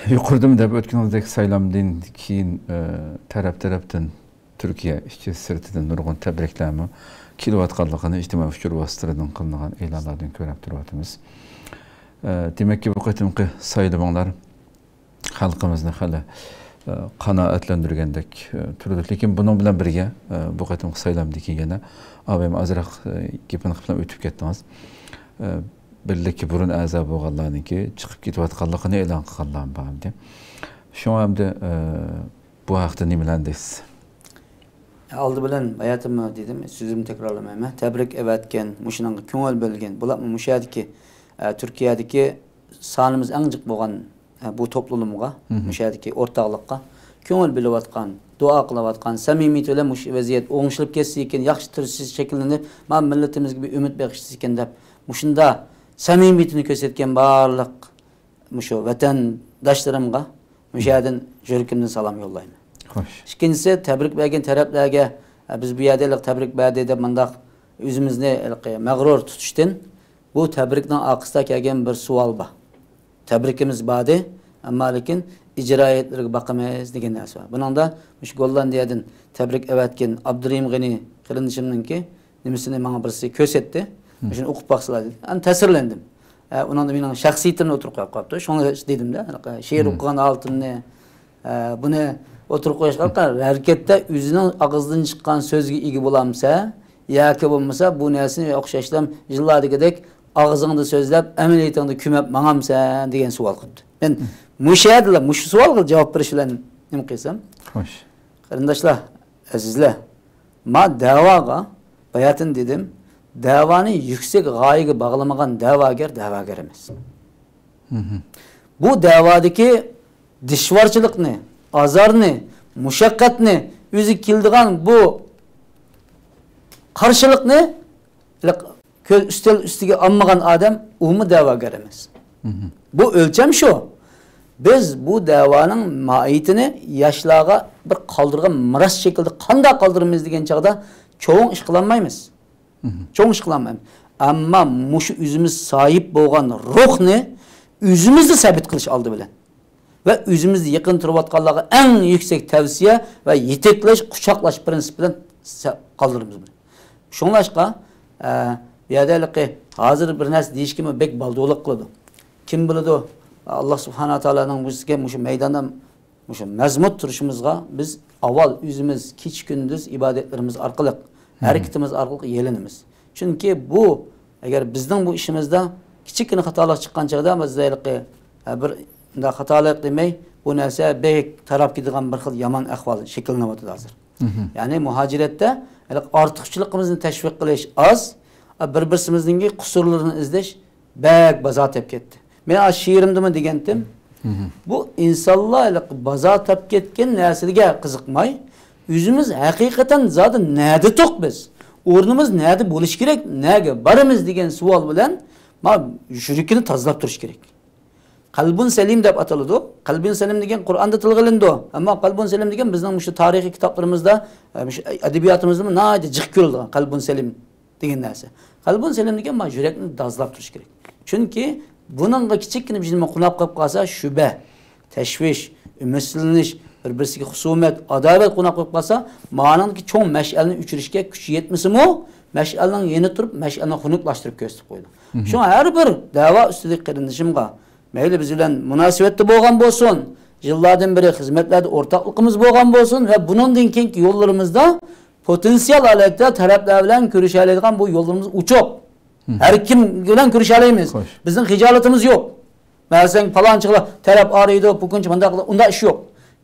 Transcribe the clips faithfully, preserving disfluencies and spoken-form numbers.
يۇقىرىدىمۇ دەپ ئۆتكىنىڭىزدەك، سايلامدىن كېيىن، ئە، تەرەپ-تەرەپتىن، تۈركىيە ئىچى سىرتىدىن نۇرغۇن تەبرىكلەرمۇ كېلىۋاتقانلىقىنى ئىجتىمائىي ئۇچۇر ۋاسىتىلىرىدىن قىلىنغان ئېلانلاردىن كۆرۈپ تۇرۇۋاتىمىز. ئە، دېمەككى، بۇ قېتىمقى سايلىمىڭلار خەلقىمىزنى خېلى، ئە، قانائەتلەندۈرگەندەك، ئە، تۇرىدۇ. لېكىن بۇنىڭ بىلەن بىرگە، ئە، بۇ قېتىمقى سايلامدىكى يەنە ئابىم ئازراق، ئە، گېپىنى قىلىپ ئۆتۈپ كەتتىڭىز. ئە، بىرلىككە بۇرۇن ئەزا بولغانلارنىڭكى چىقىپ كېتىۋاتقانلىقىنى ئېلان قىلغانلارمۇ بار ئىدى. شۇڭا ئەمدى، ئە، بۇ ھەقتە نېمىلەرنى دەيسىز؟ ئالدى بىلەن باياتىنمۇ دېدىم، سۆزۈمنى تەكرارلىمايمەن. تەبرىك ئەۋەتكەن، مۇشۇنىڭغا كۆڭۈل بۆلگەن، بۇلارمۇ مۇشۇ يەردىكى، ئە، تۈركىيەدىكى سانىمىز ئەڭ جىق بولغان، ئە، بۇ توپلىمىغا، مۇشۇ يەردىكى ئورتاقلىققا كۆڭۈل بۆلۈۋاتقان، دۇئا قىلىۋاتقان، سەمىمىيىتى بىلەن مۇشۇ ۋەزىيەت ئوڭشىلىپ كەتسىكىن، ياخشى تۇرۇشى شەكىللىنىپ، مانا مىللىتىمىزگە بىر ئۈمىد بېغىشلىسىكىن دەپ، مۇشۇنداق سەمىمىيىتىنى كۆرسەتكەن بارلىق مۇشۇ ۋەتەنداشلىرىمغا مۇشۇ يەردىن يۈرىكىمدىن سالام يوللايمەن. خوش. ئىككىنچىسى، تەبرىك بەرگەن تەرەپلەرگە، ئە، بىز بۇ يەردە ھېلىقى تەبرىك بەردى دەپ مۇنداق ئۆزىمىزنى ھېلىقى مەغرۇر تۇتۇشتىن، بۇ تەبرىكنىڭ ئارقىسىدا كەلگەن بىر سوئال بار. تەبرىكىمىز باردى، ئەمما لېكىن ئىجرائىيەتلىرىگە باقىمىز دېگەن نەرسە بار. بۇنىڭدا مۇشۇ گوللاندىيەدىن تەبرىك ئەۋەتكەن ئابدۇرېھىم غېنى قېرىندىشىمنىڭكى نېمىسىنى ماڭا بىرسى كۆرسەتتى. مم. شۇنى ئوقۇپ باقسىلا دېدى. ئەمدى تەسىرلەندىم. ئە، ئۇنىڭدا مېنىڭ شەخسىيىتىمنى ئوتتۇرىغا قويۇپ قويۇپتۇ. شۇڭا دېدىم-دە، شېئىر مم. ئوقۇغان ھالىتىمنى، ئە، بۇنى ئوتتۇرىغا قويۇشقا، ھەرىكەتتە ئۆزىنىڭ ئاغزىدىن چىققان سۆزگە ئىگە بولامسە، ياكى بولمىسا بۇ نەرسىنى ئوخشاشلا يىللاردىكىدەك ئاغزىڭدا سۆزلەپ، ئەمەلىيىتىڭدە كۆمەپ ماڭامسەن دېگەن سوئال قىپتۇ. مەن مم. مۇشۇ يەردىلا مۇشۇ سوئالغا جاۋاب بېرىش بىلەن نېمە قىلسام؟ خوش. قېرىنداشلار، ئەزىزلەر، ما دەۋاغا، باياتىن دېدىم، دەۋانى يۈكسەك غايىگە باغلىمىغان دەۋاگەر دەۋاگەر ئەمەس. مم. بۇ دەۋادىكى دىشۋارچىلىقنى، ئازارنى، مۇشەققەتنى، ئۆزىگە كېلىدىغان بۇ قارشىلىقنى كۆز ئۈستەل ئۈستىگە ئالمىغان ئادەم ئۇمۇ دەۋاگەر ئەمەس. مم. بۇ ئۆلچەم شۇ. بىز بۇ دەۋانىڭ ماھىيىتىنى ياشلارغا بىر قالدۇرغان مىراس شەكلىدە قانداق قالدۇرىمىز دېگەن چاغدا چوڭ ئىش قىلالمايمىز. مم. چوڭ ئىش قىلالمايمىز. ئەمما مۇشۇ ئۆزىمىز ساھىب بولغان روھنى ئۆزىمىزدە سەبىت قىلىش ئالدى بىلەن. ۋە ئۆزىمىزدە يېقىن تۇرۇۋاتقانلارغا ئەڭ يۈكسەك تەۋسىيە ۋە يېتەكلەش، قۇچاقلاش پىرىنسىپى بىلەن سە-، قالدۇرىمىز بۇنى. شۇڭلاشقا، ئە، بۇ يەردە ھېلىقى ھازىر بىر نەرسە دېيىشكىمۇ بەك بالدۇرلۇق قىلىدۇ. كىم بىلىدۇ، ئاللا سۇبھانەھۇ ۋە تائالانىڭ بىزگە مۇشۇ مەيداندا مۇشۇ مەزمۇت تۇرۇشىمىزغا بىز ئاۋۋال ئۆزىمىز كېچە-كۈندۈز ئىبادەتلىرىمىز ئارقىلىق، ھەرىكىتىمىز ئارقىلىق يېلىنىمىز. چۈنكى بۇ، ئەگەر بىزنىڭ بۇ ئىشىمىزدا كىچىككىنە خاتالىق چىققان چاغدا، بىز ھېلىقى، ھە، بىر مۇنداق خاتالىق دېمەي، بۇ نەرسە بەك تاراپ كېتىدىغان بىر خىل يامان ئەھۋال شەكىللىنىۋاتىدۇ ھازىر. يەنى مۇھاجىرەتتە ھېلىقى ئارتۇقچىلىقىمىزنى تەشۋىق قىلىش ئاز، بىر-بىرسىمىزنىڭكى قۇسۇرلىرىنى ئىزدەش بەك بازار تېپىپ كەتتى. مەن ئاشۇ شېئىرىمدىمۇ دېگەنتىم، بۇ ئىنسانلار ھېلىقى بازار تاپىپ كەتكەن نەرسىلەرگە قىزىقماي، ئۆزىمىز ھەقىقەتەن زادى نەدە تۇق بىز؟ ئورنىمىز نەدە بولۇشى كېرەك؟ نەگە بارىمىز دېگەن سوئال بىلەن ما يۈرىكىنى تازىلاپ تۇرۇش كېرەك. قەلبۇن سەلىم دەپ ئاتىلىدۇ. قەلبۇن سەلىم دېگەن قۇرئاندا تىلغا ئېلىنىدۇ. ئەمما قەلبۇن سەلىم دېگەن بىزنىڭ مۇشۇ تارىخىي كىتابلىرىمىزدا، ئە، مۇشۇ ئەدەبىياتىمىزدىمۇ ناھايىتى جىق كۆرۈلىدىغان قەلبۇن سەلىم دېگەن نەرسە. قەلبۇن سەلىم دېگەن ما يۈرەكنى تازىلاپ تۇرۇش كېرەك. چۈنكى بۇنىڭغا كىچىككىنە بىر نېمە قوناپ قېلىپ قالسا، شۈبھە، تەشۋىش، ئۈمىدسىزلىنىش، بىر-بىرسىگە خۇسۇمەت، ئاداۋەت قوناپ قېلىپ قالسا، مانىڭدىكى چوڭ مەشئەلنى ئۆچۈرۈشكە كۈچى يەتمىسىمۇ، مەشئەلنىڭ يېنىپ تۇرۇپ، مەشئەلنى خۇنۈكلاشتۇرۇپ كۆرسىتىپ قويىدۇ. شۇڭا ھەر بىر دەۋا ئۈستىدىكى قېرىندىشىمغا، مەيلى بىز بىلەن مۇناسىۋەتتە بولغان بولسۇن، يىللاردىن بېرى خىزمەتلەردە ئورتاقلىقىمىز بولغان بولسۇن ۋە بۇنىڭدىن كېيىنكى يوللىرىمىزدا پوتېنسىيال ھالەتتە تەرەپلەر بىلەن كۆرۈشەلەيدىغان بۇ يوللىرىمىز ئوچۇق. ھەر كىم بىلەن كۆرۈشەلەيمىز. خوش. بىزنىڭ خىجالىتىمىز يوق. مەسىلەن، پالانچىغا تەرەپ ئايرىيدۇ، پۇكۇنچى مۇنداق قىلىدۇ، ئۇنداق ئىش يوق.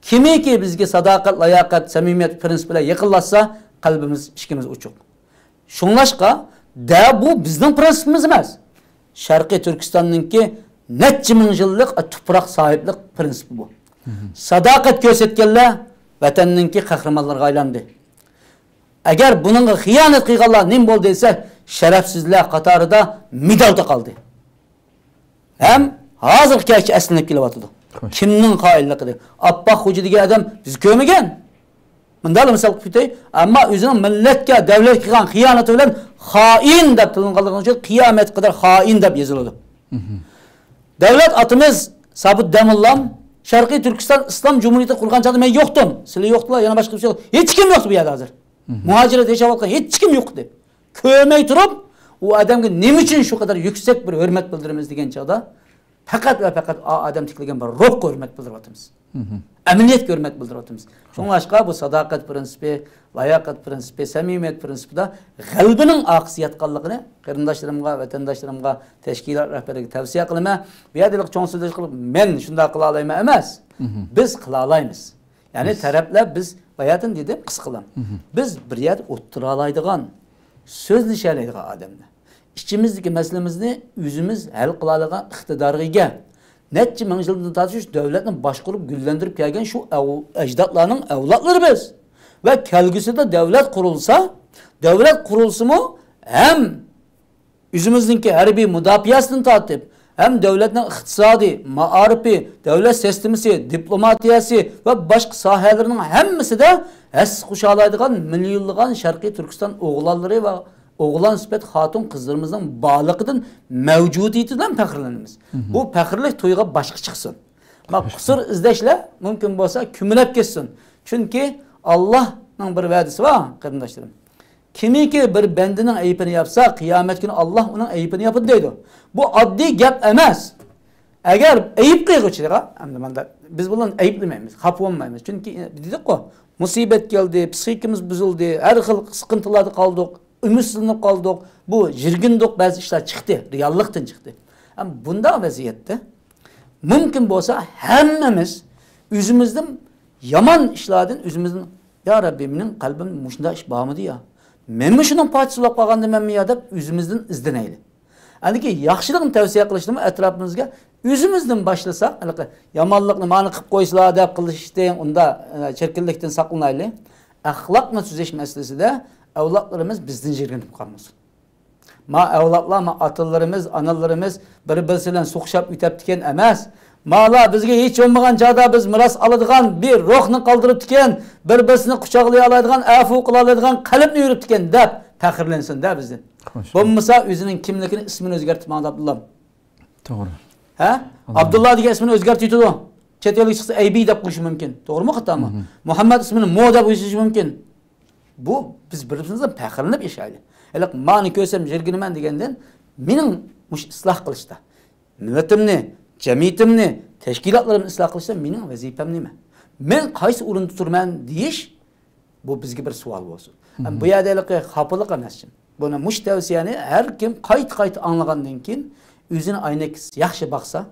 كىمكى بىزگە ساداقەت، لاياقەت، سەمىمىيەت پىرىنسىپى بىلەن يېقىنلاشسا، قەلبىمىز، ئىشىكىمىز ئوچۇق. شۇڭلاشقا، دە بۇ بىزنىڭ پىرىنسىپىمىز ئەمەس. شەرقىي تۈركىستاننىڭكى نەچچە مىڭ يىللىق تۇپراق ساھىبلىق پىرىنسىپى بۇ. ساداقەت كۆرسەتكەنلەر ۋەتەننىڭكى قەھرىمانلىرىغا ئايلاندى. ئەگەر بۇنىڭغا خىيانەت قىلغانلار نېمە بولدى دېسە، شەرەپسىزلەر قاتارىدا مېدالدا قالدى. ھەم ھازىرغىچە ئەسلىنىپ كېلىۋاتىدۇ. خوش. كىمنىڭ خائىنلىقى دەپ. ئاپپاق خوجا دېگەن ئادەم بىز كۆرمىگەن. مۇنداقلا مىسال قىلىپ كېتەي. ئەمما ئۆزىنىڭ مىللەتكە، دۆلەتكە قىلغان خىيانىتى بىلەن خائىن دەپ تىللانغانلىقى ئۈچۈن قىيامەتكە قەدەر خائىن دەپ يېزىلىدۇ. دۆلەت ئاتىمىز سابىت دەموللام شەرقىي تۈركىستان ئىسلام جۇمھۇرىيىتى قۇرغان چاغدا مەن يوقتۇم. سىلەر يوقتۇلار، يەنە باشقا بىر شەخس يوق. ھېچكىم يوقتى بۇ يەردە ھازىر. مھاجىرەت ياشاۋاتقان ھېچكىم يوقتى. كۆرمەي تۇرۇپ، ئۇ ئادەمگە نېمە ئۈچۈن شۇ قەدەر يۈكسەك بىر ھۆرمەت بىلدۈرىمىز دېگەن چاغدا، پەقەت ۋە پەقەت ئا ئادەم تىكلىگەن بىر روھقا ھۆرمەت بىلدۈرۈۋاتىمىز. ئەمەلىيەتكە ھۆرمەت بىلدۈرۈۋاتىمىز. شۇڭلاشقا بۇ ساداقەت پىرىنسىپى، لاياقەت پىرىنسىپى، سەمىمىيەت پىرىنسىپىدا غەلىبىنىڭ ئارقىسى ياتقانلىقىنى قېرىنداشلىرىمغا، ۋەتەنداشلىرىمغا، تەشكىلات رەھبەرلىرىگە تەۋسىيە قىلىمەن. بۇ يەردە چوڭ سۆزلەش قىلىپ، مەن شۇنداق قىلالايمەن ئەمەس. بىز قىلالايمىز. يەنى تەرەپلەر بىز، باياتىن دېدىم، قىسقىلاپ. بىز بىر يەردە ئولتۇرالايدىغان، سۆزلىشەلەيدىغان ئادەملەر. ئىچىمىزدىكى مەسىلىمىزنى ئۆزىمىز ھەل قىلالايدىغان ئىقتىدارغا ئىگە. نەچچە مىڭ يىلدىن تارتىپ شۇ دۆلەتنى باشقۇرۇپ، گۈللەندۈرۈپ كەلگەن شۇ ئەۋ-، ئەجدادلارنىڭ ئەۋلادلىرى بىز. ۋە كەلگۈسىدە دۆلەت قۇرۇلسا، دۆلەت قۇرۇلسىمۇ ھەم ئۆزىمىزنىڭكى ھەربىي مۇداپىئەسىدىن تارتىپ، ھەم دۆلەتنىڭ ئىقتىسادى، مائارىپى، دۆلەت سىستېمىسى، دىپلوماتىيەسى ۋە باشقا ساھەلىرىنىڭ ھەممىسىدە ھەسسە قوشالايدىغان مىليونلىغان شەرقىي تۈركىستان ئوغلانلىرى ۋە ئوغلان سۈپەت خاتۇن قىزلىرىمىزنىڭ بارلىقىدىن، مەۋجۇدىيىتى بىلەن پەخىرلىنىمىز. بۇ پەخىرلىك تۇيغۇ باشقا چىقسۇن. ما قۇسۇر ئىزدەشلەر مۇمكىن بولسا كۆمۈلۈپ كەتسۇن. چۈنكى ئاللاھنىڭ بىر ۋەدىسى بار، قېرىنداشلىرىم. كىمكى بىر بەندىنىڭ ئەيىبىنى ياپسا، قىيامەت كۈنى ئاللاھ ئۇنىڭ ئەيىبىنى ياپىدۇ دەيدۇ. بۇ ئاددىي گەپ ئەمەس. ئەگەر ئەيىب قىلغۇچىغا، ئەمدى ماندا بىز بۇلارنى ئەيىبلىمەيمىز، خاپا بولمايمىز. چۈنكى دېدۇققۇ، مۇسىبەت كەلدى، پسىخىكىمىز بۇزۇلدى، ھەر خىل سىقىنتىلاردا قالدۇق، ئۈمىدسىزلىنىپ قالدۇق، بۇ يىرگىندۇق، بەزى ئىشلار چىقتى، رېئاللىقتىن چىقتى. ئەمما بۇنداق ۋەزىيەتتە مۇمكىن بولسا ھەممىمىز ئۆزىمىزدىن يامان ئىشلاردىن ئۆزىمىزدىن، يا رەببى، مېنىڭ قەلبىمدە مۇشۇنداق ئىش بارمىدى يا؟ مەنمۇ شۇنىڭ پارچىسى بولۇپ قالغاندىمەنمۇ يا دەپ ئۆزىمىزدىن ئىزدىنەيلى. ئاندىن كېيىن ياخشىلىقنى تەۋسىيە قىلىشنىمۇ ئەتراپىمىزغا ئۆزىمىزدىن باشلىساق، ھېلىقى يامانلىقنى مانا قىلىپ قويسىلا دەپ قىلىشتىن، ئۇندا، ئە، چىركىنلىكتىن ساقلىنايلى. ئەخلاقنى تۈزەش مەسىلىسىدە ئەۋلادلىرىمىز بىزدىن يىرگىنىپ قالمىسۇن. ما ئەۋلادلار، ما ئاتىلىرىمىز، ئانىلىرىمىز بىر-بىرسى بىلەن سوقۇشۇپ ئۆتەپتىكەن ئەمەس. مالا بىزگە ھېچ بولمىغان چاغدا بىز مىراس ئالىدىغان بىر روھنى قالدۇرۇپتىكەن، بىر-بىرسىنى قۇچاقلىيالايدىغان، ئەپۇ قىلالايدىغان قەلبنى يورۇتتىكەن دەپ پەخىرلەنسۇن دە بىزدىن. خوش. بولمىسا ئۆزىنىڭ كىملىكىنى، ئىسمىنى ئۆزگەرتىپ ماڭىدۇ ئابدۇللا. توغرا. ھە؟ ئابدۇللا دېگەن ئىسمىنى ئۆزگەرتىۋېتىدۇ. چەت ئەلگە چىقسا ئەيبى دەپ قويۇشى مۇمكىن. توغرىمۇ، خاتامۇ؟ مۇھەممەد ئىسمىنى مو دەپ يېزىشى مۇمكىن. بۇ بىز بىر-بىرىمىزدىن پەخىرلىنىپ ياشايلى. ھېلىقى مانى كۆرسەم يىرگىنىمەن دېگەندىن مېنىڭ مۇشۇ ئىسلاھ قىلىشتا، مىللىتىمنى، جەمئىيىتىمنى، تەشكىلاتلىرىمنى ئىسلاھ قىلىشتا مېنىڭ ۋەزىپەم نېمە؟ مەن قايسى ئورۇندا تۇرىمەن دېيىش، بۇ بىزگە بىر سوئال بولسۇن. ھەم بۇ يەردە ھېلىقى خاپىلىق ئەمەس. بۇنى مۇشۇ تەۋسىيەنى ھەر كىم قايتا-قايتا ئاڭلىغاندىن كېيىن ئۆزىنى ئاينەككە ياخشى باقسا،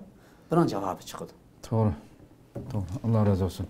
بۇنىڭ جاۋابى چىقىدۇ. توغرا. توغرا. ئاللا رازى بولسۇن.